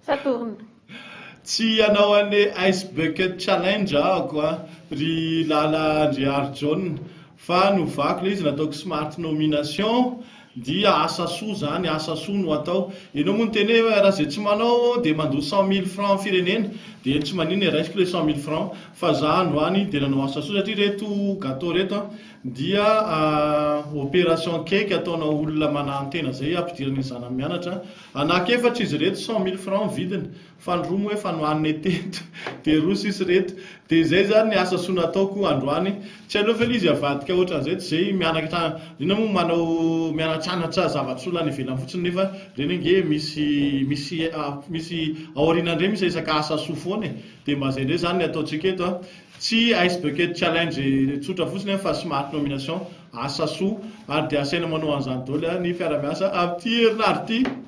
Ça tourne. Tsy hanao an'le Ice Bucket Challenge aho a, ry Lala Andriarijaona, fa novako ilay izy nataoko smart nomination dia asa soa zany, asa soa no atao. Ianao moa niteny hoe raha izay tsy manao dia mandoa 100 mille francs firenena, dia tsy maninona e, raisiko ilay 100 mille francs fa za androany dia nanao asa soa satria ireto gâteau ireto a dia opération cake ataonao olona manahantena izay hampidirana ny zanany mianatra. Anankiefatra izy ireto, 100 mille francs ny vidiny. Fa ny roa moa efa nohanina teto dia roa sisa ireto. Dia izay izany ny asa soa nataoko androany. Tsy aleo ve ilay izy avadika ohatran'izay toy izay mianatra, inona moa manao mianatranatra zava-tsoa any ivelany fotsiny nefa ireny ange misy misy misy aorianan'ireny misy resaka asa soa foana e. Dia mba izay indray izany ny ataontsika eto a. Tsy Ice Bucket Challenge tsotra fotsiny fa smart nomination asa soa ary dia asaina manao an'izany daholo ny mpiara-miasa amin'ity herinandro ity.